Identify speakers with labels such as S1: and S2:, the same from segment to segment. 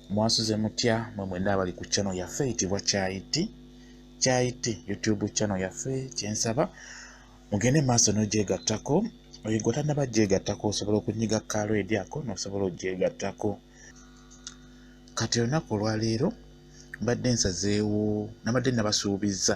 S1: Mwasuze mutya mwe mwenna abali ku channel yaffe eyitibwa Kyayiti Kyayiti YouTube channel yaffe. Kyensaba mugende maaso n'ogyegattako. Oyo gwe tannaba gyegattako osobola okunyiga kaalwedi ako n'osobola ogyegattako. Kati olunaku olwaleero mbadde nsazeewo, nabadde nabasuubizza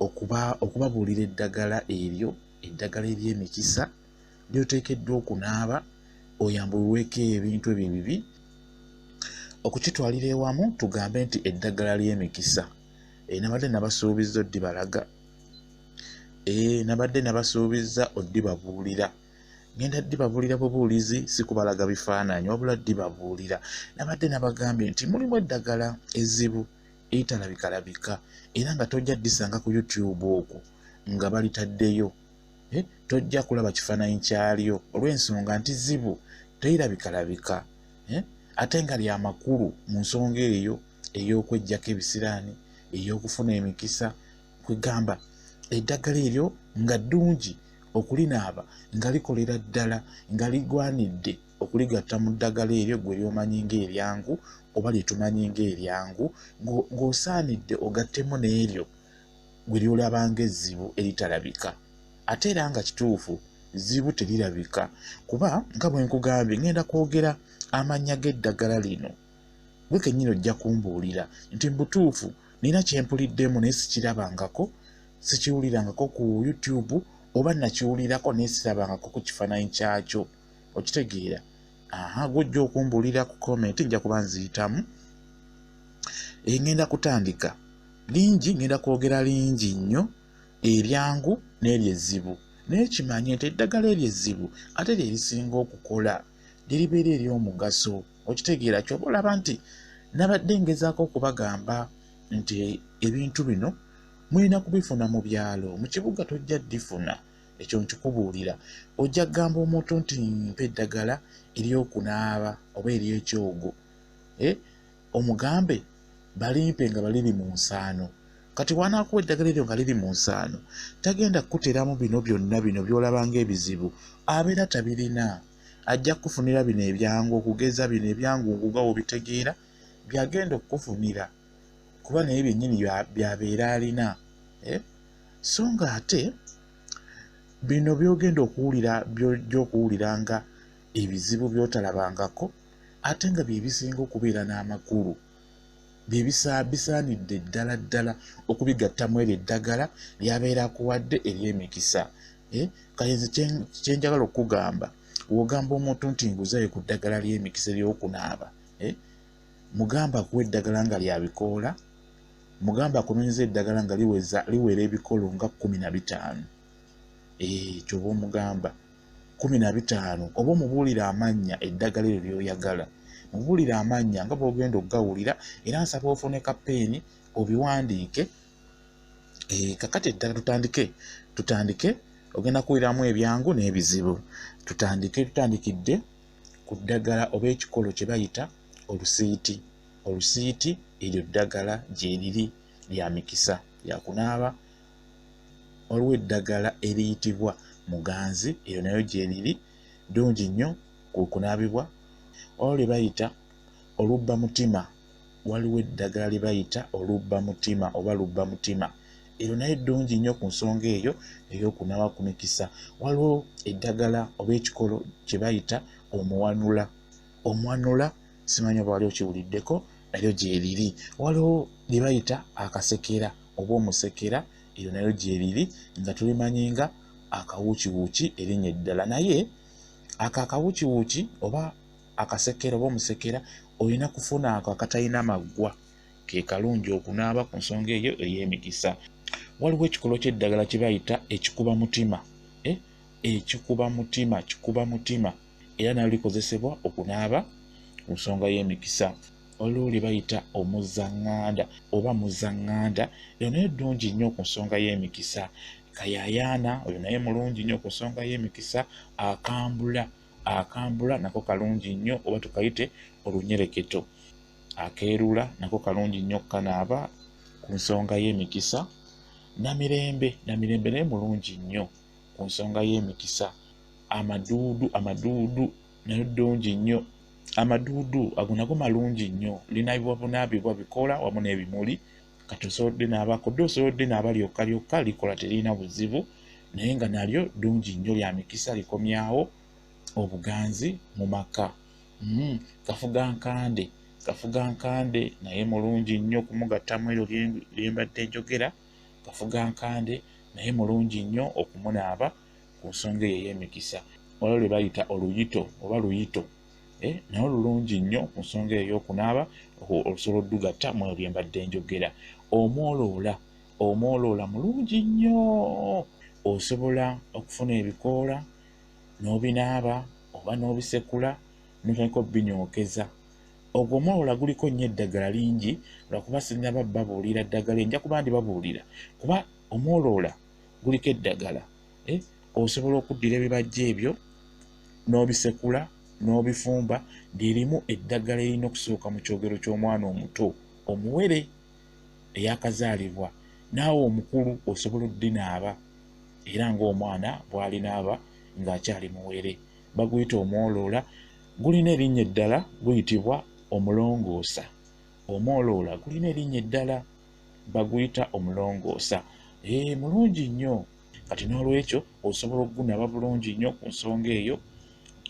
S1: okubabuulira eddagala eryo, eddagala ery'emikisa ly'oteekeddwa okunaaba oyambulweko ebintu ebyo ebibi. Okukitwalira ewamu tugambe nti eddagala ly'emikisa. Nabadde nabasuubizza oddibalaga. Nabadde nabasuubizza oddibabuulira. Ngenda ddibabuulira bubuulizi, si kubalaga bifaananyi, wabula ddibabuulira. Nabadde nabagambye nti mulimu eddagala ezzibu eritalabikalabika era nga tojja ddisanga ku YouTube okwo nga balitaddeyo. Tojja kulaba kifaananyi kyalyo olw'ensonga nti zzibu terirabikalabika. Ate nga lya makulu mu nsonga eyo ey'okweggyako ebisiraani, ey'okufuna emikisa. Kwegamba eddagala eryo nga ddungi okulinaaba, nga likolera ddala, nga ligwanidde okuligatta mu ddagala eryo gwe ly'omanyi ng'eryangu oba lye tumanyi ng'eryangu, ng'osaanidde ogattemu n'eryo gwe ly'olaba ng'ezzibu eritalabika. Ate era nga kituufu, zzibu terirabika, kuba nga bwe nkugambye ngenda kwogera amannya g'eddagala lino. Gwe kennyini ojja kumbuulira nti mu butuufu nina kye mpuliddemu naye sikirabangako, sikiwulirangako ku YouTube oba nakiwulirako naye sirabangako ku kifaananyi kyakyo. Okitegeera? Aha, gw'ojja okumbuulira ku comment, nja kuba nziyitamu. Ngenda kutandika lingi, ngenda kwogera lingi nnyo eryangu n'eryo ezzibu. Naye kimanye nti eddagala eryo ezzibu ate lye lisinga okukola, liribeera ery'omugaso. Okitegeera? Ky'oba olaba nti nabadde ngezaako okubagamba nti ebintu bino mulina kubifuna mu byalo, mu kibuga tojja ddifuna. Ekyo nkikubuulira. Ojja kugamba omuntu nti mpa eddagala ery'okunaaba oba ery'ekyogo, omugambe balimpe nga baliri mu nsaano. Kati bw'anaakuwa eddagala eryo nga liri mu nsaano, tagenda kukuteramu bino byonna bino by'olaba ng'ebizibu, abeera tabirina. Ajja kukufunira bino ebyangu, okugeza bino ebyangungu nga bw'obitegeera by'agenda okukufunira, kuba naye byennyini by'abeera alina. So ng'ate bino by'ogenda okuwulira, by'ojja okuwulira nga ebizibu by'otalabangako, ate nga bye bisinga okubeera n'amakulu, bye bisaanidde ddala ddala okubigattamu eryo eddagala ly'abeera akuwadde ery'emikisa. Kale nze kye njagala okukugamba, w'ogamba omuntu nti nguzaayo ku ddagala ly'emikisa ery'okunaaba, mugamba akuwa eddagala nga lya bikoola, mugamba akunoonyeza eddagala nga liwera ebikolo nga 15. Ky'oba omugamba 15, oba omubuulira amannya eddagala eryo ly'oyagala. Mubuulire amannya nga bw'ogenda okugawulira, era nsaba ofune ka peeni obiwandiike. Kakati eddagala tutandike, ogenda kuwuliramu ebyangu n'ebizibu. Tutandikidde ku ddagala oba ekikolo kye bayita olusiiti. Olusiiti eryo ddagala gye liri lya mikisa, lya kunaaba. Waliwo eddagala eriyitibwa muganzi, eryo nayo gye liri, ddungi nnyo ku kunaabibwa. Waliwo lye bayita olubbamutima, waliwo eddagala lye bayita olubbamutima oba lubbamutima, eryo nayo ddungi nnyo ku nsonga eyo ey'okunaaba ku mikisa. Waliwo eddagala oba ekikolo kye bayita omuwanula. Omuwanula simanyi oba wali okiwuliddeko, nalyo gye liri. Waliwo lye bayita akasekera oba omusekera, eryo nayo gye liri, nga tulimanyi nga akawuukiwuuki erinnya eddala. Naye ako akawuukiwuuki oba akasekera oba omusekera olina kufuna ako akatalina maggwa, ke kalungi okunaaba ku nsonga eyo ey'emikisa. Waliwo ekikolo ky'eddagala kye bayita ekikuba mutima. Ekikuba mutima, kikuba mutima, era nalyo likozesebwa okunaaba ku nsonga y'emikisa. Waliwo lye bayita omuzaŋŋanda oba muzaŋŋanda, eryo nayo ddungi nnyo ku nsonga y'emikisa. Kayayaana oyo naye mulungi nnyo ku nsonga y'emikisa. Akambula nako kalungi nnyo, oba tukayite olunyereketo. Akeerula nako kalungi nnyo kanaaba ku nsonga y'emikisa. Namirembe naye mulungi nnyo ku nsonga y'emikisa. Amaduudu nayo ddungi nnyo. Amaduudu ago nago malungi nnyo, linaabibwa bunaabibwa bikola wamu n'ebimuli. Kati osobola naabako dde, osobola naaba lyokka lyokka, likola teririna buzibu, naye nga nalyo ddungi nnyo, lya mikisa, likomyawo obuganzi mu maka. Kafugankande, kafugankande naye mulungi nnyo okumugattamu eryo lye mbadde njogera. Kafugankande naye mulungi nnyo okumunaaba ku nsonga eyo ey'emikisa. Waliwo lwe bayita oluyito oba luyito, naye lulungi nnyo ku nsonga eyo ey'okunaaba, osobola oddugatta mu eryo lye mbadde njogera. Omwoloola, omwoloola mulungi nnyo, osobola okufuna ebikoola n'obinaaba oba n'obisekula n'otandika obinyookeza. Ogwo omwoloola guliko nnyo eddagala lingi, lwakuba sinnaba babuulira ddagala, nja kuba ndibabuulira, kuba omwoloola guliko eddagala. Osobola okuddira ebibajja ebyo n'obisekula n'obifumba, lirimu eddagala erina okusooka mu kyogero ky'omwana omuto omuwere eyakazaalibwa. Naawe omukulu osobola oddinaaba era ng'omwana bw'alinaaba ng'akyali muwere. Baguyita omwoloola. Gulina erinnya eddala, guyitibwa omulongoosa. Omwoloola gulina erinnya eddala, baguyita omulongoosa. Mulungi nnyo. Kati n'olwekyo osobola okugunaaba bulungi nnyo ku nsonga eyo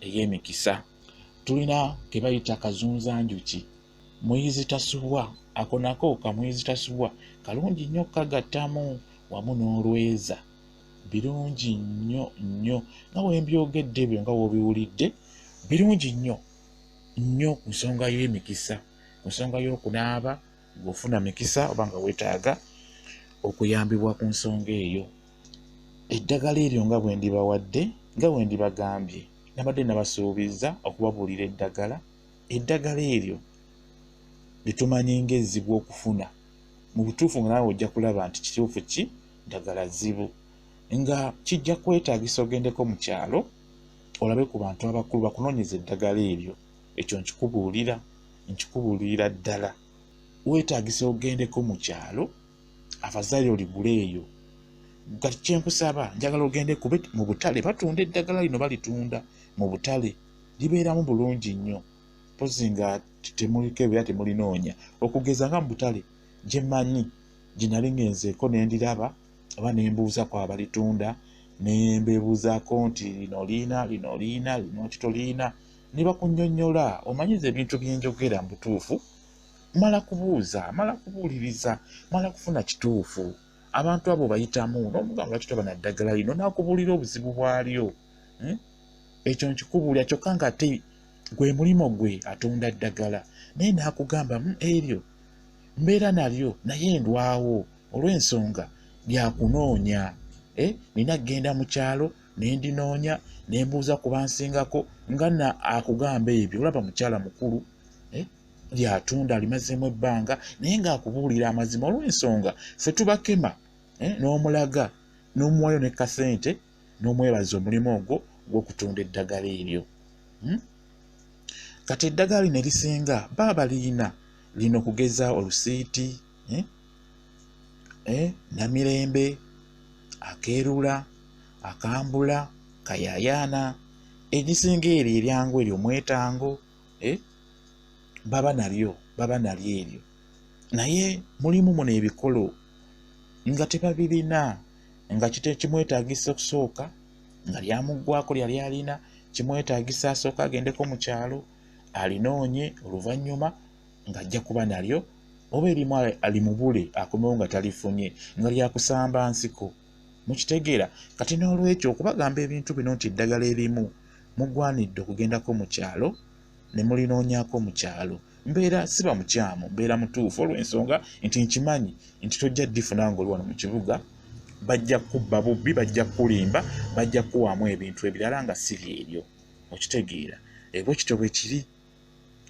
S1: ey'emikisa. Tulina ke bayita kazunzanjuki, muyizi tasubwa. Ako nako kamuyizi tasubwa kalungi nnyo kagattamu wamu n'olweza, birungi nnyo nnyo nga bwe mbyogedde ebyo, nga bw'obiwulidde, birungi nnyo nnyo ku nsonga y'emikisa, ku nsonga y'okunaaba ng'ofuna mikisa oba nga weetaaga okuyambibwa ku nsonga eyo. Eddagala eryo nga bwe ndibawadde, nga bwe ndibagambye, nabadde nabasuubiza okubabuulira eddagala. Eddagala eryo lyetumanyi ng'ezzibu okufuna mu butuufu, nga naawe ojja kulaba nti kituufu ki ddagala zzibu, nga kijja kwetaagisa ogendeko mu kyalo olabe ku bantu abakulu bakunoonyeza eddagala eryo. Ekyo nkikubuulira, nkikubuulirira ddala. Weetaagisa ogendeko mu kyalo, afazaali oligule eyo. Kati kyenkusaba, njagala ogende kube mu butale, batunda eddagala lino, balitunda mu butale, libeeramu bulungi nnyo, mpozi nga temulikebera, temulinoonya. Okugeza nga mu butale gye mmanyi gye nali ngenzeeko ne ndiraba oba ne mbuuzako abalitunda, ne mbeebuuzaako nti lino liina, lino liina, lino kitoliina, ne bakunnyonnyola. Omanyiza ebintu bye njogera mu butuufu, mala kubuuza, mala kubuuliriza, mala kufuna kituufu. Abantu abo bayitamu n'omugamba lwaki toba na ddagala lino, n'akubuulira obuzibu bwalyo. Ekyo nkikubuulira, kyokka ng'ate gwe mulimu gwe atunda ddagala, naye n'akugamba eryo mbeera nalyo naye ndwawo olw'ensonga lyakunoonya. Nina kugenda mu kyalo ne ndinoonya ne mbuuza ku bansingako, nga na akugamba ebyo. Olaba mukyala mukulu lyatunda alimazeemu ebbanga, naye ng'akubuulira amazima olw'ensonga ffe tubakema, n'omulaga n'omuwayo ne kasente n'omwebaza omulimu ogwo gw'okutunda eddagala eryo. Kati eddagala lino erisinga baba liyina lino, kugeza olusiiti, namirembe, akeerula, akambula, kayayaana, egisinga eryo eryangu eryo omwetango, baba nalyo, baba nalyo eryo. Naye mulimu muno ebikolo nga tebabirina, nga kimwetaagisa okusooka nga lyamuggwako lyali alina, kimwetaagisa asooka agendeko mu kyalo alinoonye, oluvannyuma ng'ajja kuba nalyo, oba erimu alimubule akomewo nga talifunye, nga lyakusamba nsiko. Mukitegeera? Kati n'olwekyo okubagamba ebintu bino nti eddagala erimu mugwanidde okugendako mu kyalo ne mulinoonyaako mu kyalo, mbeera siba mukyamu, mbeera mutuufu olw'ensonga nti nkimanyi nti tojja ddifuna ng'oli wano mu kibuga. Bajja kubba bubbi, bajja kukulimba, bajja kukuwaamu ebintu ebirala nga si byebyo. Okitegeera? Bwe kityo bwe kiri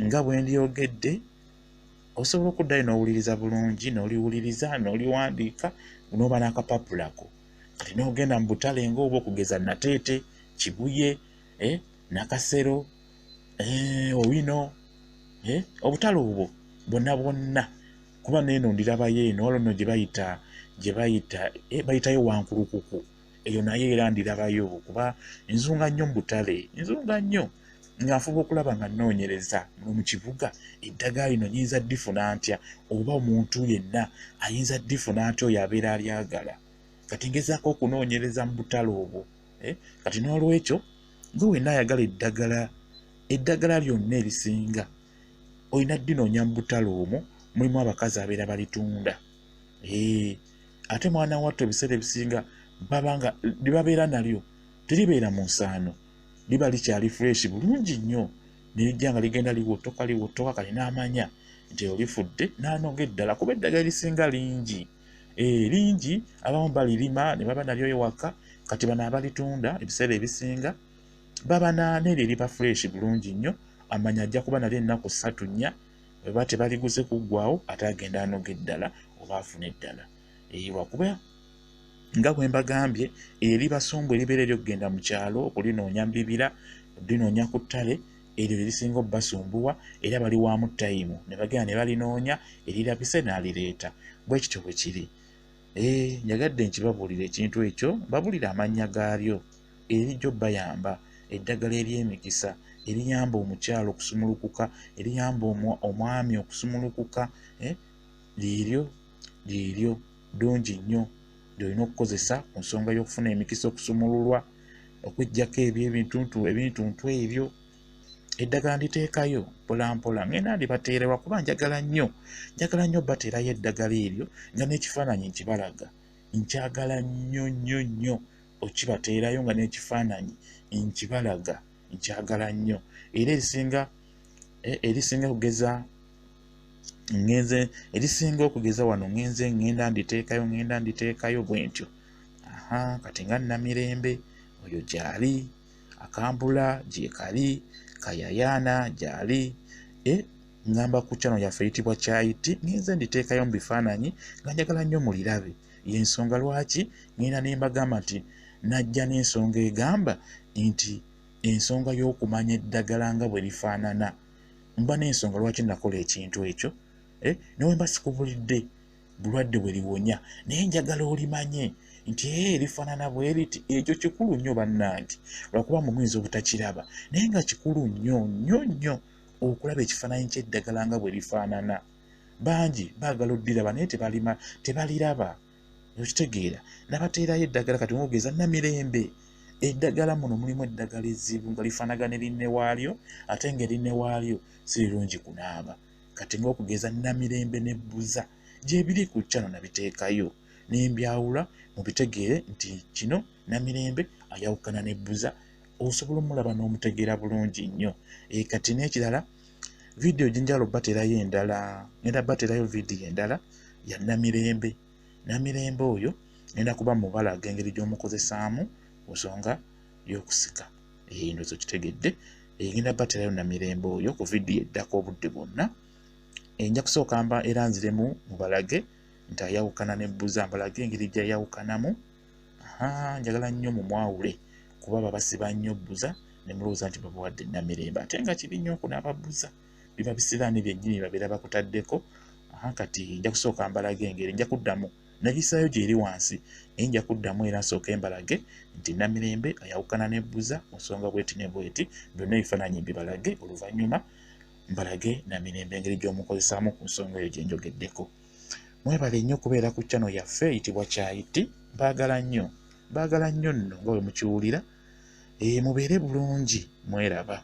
S1: nga bwe ndyogedde. Osobola okuddayo n'owuliriza bulungi, n'oliwuliriza, n'oliwandiika, n'oba n'akapapulako. Kati n'ogenda mu butale ng'oba okugeza Nateete, Kibuye, Nakasero, Owino, obutale obwo bwonna bwonna, kuba neeno ndirabayo eno, waliwo nno gye bayita bayitayo Wankulukuku, eyo naye era ndirabayo, kuba nzunga nnyo mu butale, nzunga nnyo. Nga nfuba okulaba nga nnoonyereza muno mu kibuga eddagala lino nnyinza ddifuna ntya, oba omuntu yenna ayinza ddifuna atya oyo abeera alyagala. Kati ngezaako okunoonyereza mu butale obwo. Kati n'olwekyo gwe wenna ayagala eddagala, eddagala lyonna erisinga olina ddinoonya mu butale omwo, mulimu abakazi abeera balitunda. Ate mwana wattu ebiseera ebisinga babanga libabeera nalyo teribeera mu nsaano, liba likyali fresh bulungi nnyo, ne lijja nga ligenda liwotoka liwotoka, kati n'amanya nti olifudde n'anoga eddala, kuba eddagala erisinga lingi. Lingi, abamu balirima ne baba nalyo ewaka, kati bano abalitunda ebiseera ebisinga baba n'eryo eriba fresh bulungi nnyo, amanya ajja kuba nalyo ennaku 3 4, bwe baba tebaliguze kuggwawo ate agenda anoga eddala oba afuna eddala. Lwakuba nga bwe mbagambye eribasumbu eribeera ery'okugenda mu kyalo okulinoonya mu bibira, linoonya ku ttale, eryo lye lisinga obbasumbuwa, era baliwaamu tayimu ne bagenda ne balinoonya erirabise n'alireeta. Bwe kityo bwe kiri. Njagadde nkibabuulire ekintu ekyo, mbabuulire amannya gaalyo, erijja obbayamba, eddagala ery'emikisa, eriyamba omukyala okusumulukuka, eriyamba omwami okusumulukuka, lyeryo lyeryo ddungi nnyo ly'olina okukozesa ku nsonga y'okufuna emikisa, okusumululwa, okweggyako ebyo ebintuntu ebyo. Eddagala nditeekayo mpola mpola, ngenda ndibateera lwakuba njagala nnyo, njagala nnyo bateerayo eddagala eryo nga n'ekifaananyi nkibalaga. Nkyagala nnyo nnyo nnyo okibateerayo nga n'ekifaananyi nkibalaga, nkyagala nnyo. Era erisinga okugeza ngenze, erisinga okugeza wano ngenze ngenda nditeekayo, ngenda nditeekayo bwe ntyo. Kati nga Namirembe oyo gy'ali, Akambula gyekali, Kayayaana gy'ali, ngamba ku channel yaffe eyitibwa Kyayiti, ngenze nditeekayo mu bifaananyi nga njagala nnyo mulirabe. Y'ensonga lwaki ngenda ne mbagamba nti najja n'ensonga egamba nti ensonga y'okumanya eddagala nga bwe lifaanana. Mba n'ensonga lwaki nakola ekintu ekyo, ne bwe mba sikubulidde bulwadde bwe liwonya, naye njagala olimanye nti lifaanana bwe riti. Ekyo kikulu nnyo bannange, lwakuba mmwe muyinza obutakiraba, naye nga kikulu nnyo nnyo nnyo okulaba ekifaananyi ky'eddagala nga bwe lifaanana. Bangi baagala oddiraba naye tebaliraba, okitegeera. Nabateerayo eddagala kati mwogeza Namirembe, eddagala muno mulimu eddagala ezzibu nga lifaanagana erinne waalyo, ate ng'erinne waalyo si lirungi kunaaba. Kati ng'okugeza Namirembe n'ebbuza gyebiri ku channel nabiteekayo ne mbyawula mubitegeere nti kino Namirembe ayawukana n'ebbuza, osobola omulaba n'omutegeera bulungi nnyo. Kati n'ekirala vidiyo gye njagala obbateerayo endala, ngenda bbateerayo vidiyo endala ya Namirembe. Namirembe oyo ngenda kuba mubalaga engeri gy'omukozesaamu ku nsonga y'okusika. Ndowooza okitegedde. Ngenda bbateerayo Namirembe oyo ku vidiyo eddako obudde bwonna. Nja kusooka mba era nziremu mubalage nti ayawukana n'ebbuza, mbalage engeri gy'ayawukanamu. Njagala nnyo mumwawule kuba babasiba nnyo bbuza ne mulowooza nti babawadde Namirembe, ate nga kibi nnyo okunaaba bbuza, biba bisiraani byennyini babeera bakutaddeko. Kati nja kusooka mbalage engeri, nja kuddamu nagisaayo gy'eri wansi, naye nja kuddamu era nsooke mbalage nti Namirembe ayawukana n'ebbuza ku nsonga bweti ne bweti, byonna ebifaananyi mbibalage, oluvannyuma mbalage Namirembe engeri gy'omukozesaamu ku nsonga eyo gye njogeddeko. Mwebale nnyo okubeera ku channel yaffe eyitibwa Kyayiti. Mbaagala nnyo, mbaagala nnyo nno nga bwe mukiwulira. Mubeere bulungi, mweraba.